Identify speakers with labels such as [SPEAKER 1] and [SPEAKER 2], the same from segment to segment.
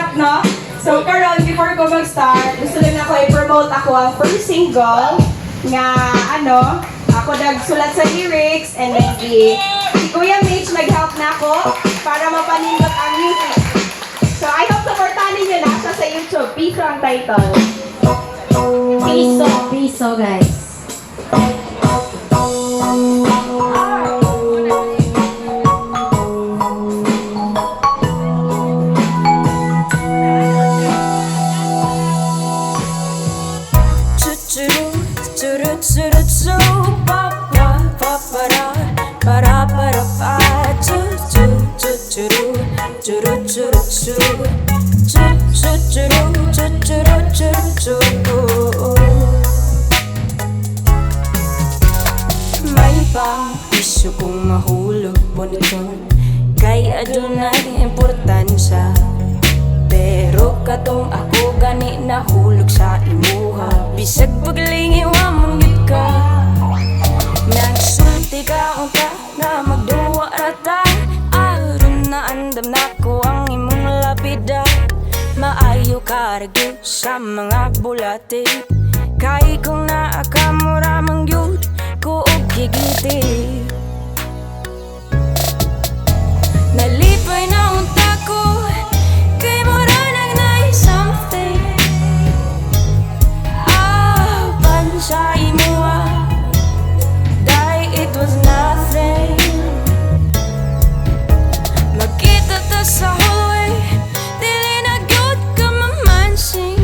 [SPEAKER 1] Salamat, no? So, karon before ko mag-start, gusto lang ako i-promote ako ang first single nga, ano, ako nagsulat sa lyrics and then si Kuya Mitch nag-help na ako para mapanindot ang music. So, I hope supportahan ninyo na siya sa YouTube. Piso ang title.
[SPEAKER 2] Piso, piso, guys.
[SPEAKER 3] Choo choo choo choo pa pa pa para para para pa choo choo choo choo choo choo choo choo choo choo choo choo choo. May pa isyo kung mahulog puniton kay adunay importansya, pero katong ako gani nahulog sa imuha. Bisag paglingi wa man gyud ka. Nagsulti ka unta nga magduwa ra ta. Aron na andam nako ang imong lapida. Maayo ka ra gyud sa mga bulati. Kay kung naa ka mura man gyud ko og gigiti. Nalipay na unta ko kay mura nag naay something apan sa imuha, dai, it was nothing. Magkita ta sa hallway, dili na gyud ka mamansin.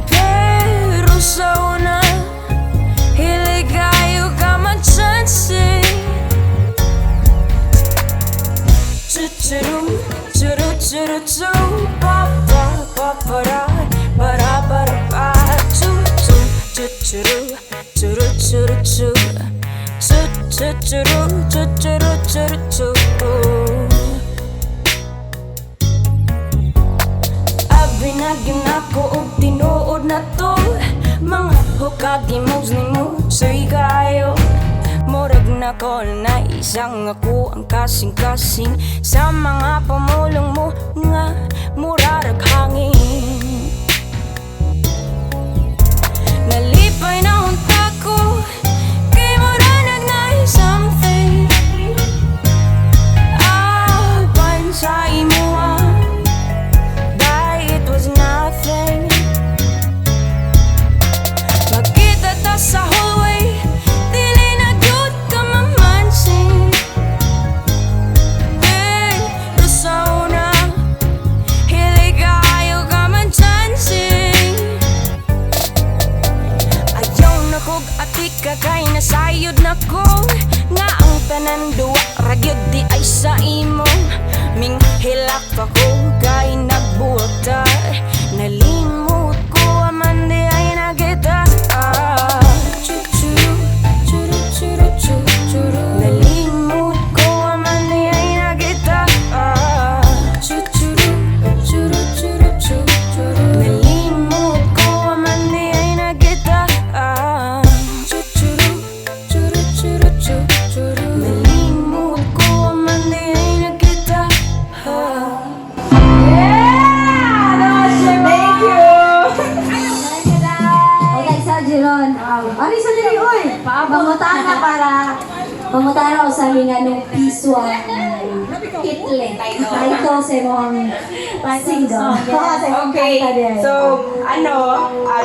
[SPEAKER 3] Pero sa una, hili kayo ka ma-chancing. Choo choo choo choo pa pa pa para para para pa choo choo choo choo choo choo choo choo choo choo choo choo choo. Abi na gyud nako og tinuod na to. Mga hukag moves nimo say kayo. Murag na ko na isang ako ang kasing-kasing sa mga pamulong mo nga murarag hangin. Nalipay na unta ko kay mura nag naay something apan sa imuha, dai, it was nothing. Magkita ta sa hallway, dili na gyud ka mamansin. Pero sa una, hili kayo ka man-chancing. Ayaw na kog atika kay nasayod na ko nga ang tanan duwa ra gyud di ay sa imo. Minghilak pa ko kay nagbuwag ta. Nalimot ko aman di ay nakita. Chu-chu, churu churu chu churu. Nalimot ko aman di ay nakita. Chu-churu, churu churu chu churu. Nalimot ko aman di ay nakita. Chu-churu, churu churu chu churu. Nalimot ko aman di ay nakita.
[SPEAKER 1] Yeah! Thank you!
[SPEAKER 2] Okay, sa Jeron. Ano sa diri oy? Pangutana para pangutana ko sa amin anong piso ang title. Title sa imong single. Oo, sa imong
[SPEAKER 1] Okay,
[SPEAKER 2] kanta din.
[SPEAKER 1] So, ano,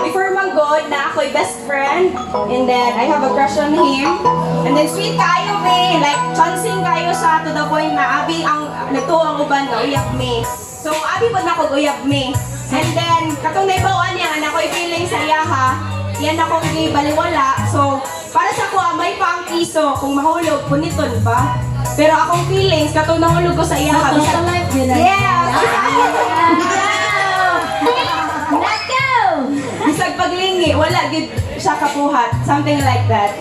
[SPEAKER 1] before manggod na ako'y best friend, and then I have a crush on him, and then sweet kayo me, like, chancing kayo siya to the point na abi ang nagtuo ang uban nga uyab me. So, abi po na ako uyab me. And then, katong naibawan niya, na ako'y feeling sa iya ha, yan akong gibaliwala. So, para sa ko, may pa ang piso, kung mahulog, puniton pa. Pero akong feelings, katong nahulog ko sa iya ha,
[SPEAKER 2] Sa total life yun ay.
[SPEAKER 1] Yes!
[SPEAKER 2] Nako!
[SPEAKER 1] Bisag paglingi, wala gid siya kapuhat. Something like that.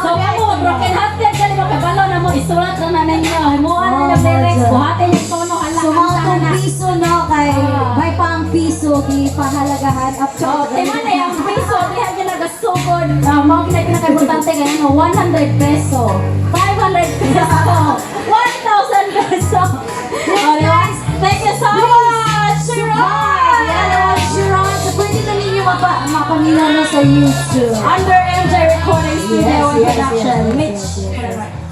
[SPEAKER 4] So kamo, broken hearted ka mo kabalo na mo isulat na na ninyo. Himuan na
[SPEAKER 2] Oh,
[SPEAKER 4] yung lyrics,
[SPEAKER 2] medyo.
[SPEAKER 4] buhatin yung tono hala
[SPEAKER 2] So mga
[SPEAKER 4] kanta
[SPEAKER 2] tong
[SPEAKER 4] na.
[SPEAKER 2] piso no kay may pang piso gipahalagahan up to
[SPEAKER 4] So, tima na yung piso, diha gyud nagasugod. Mao gyud na pinakaimportante kay ano, 100 peso, 500 peso, 1,000 peso. Oh, di ba? Thank you so so much, Sharon!
[SPEAKER 2] Yeah, Sharon. So pwede na ninyo mapaminaw na sa YouTube.
[SPEAKER 4] Under MJ Recording Studio and Production.
[SPEAKER 2] yes,
[SPEAKER 4] Mitch.
[SPEAKER 2] yes.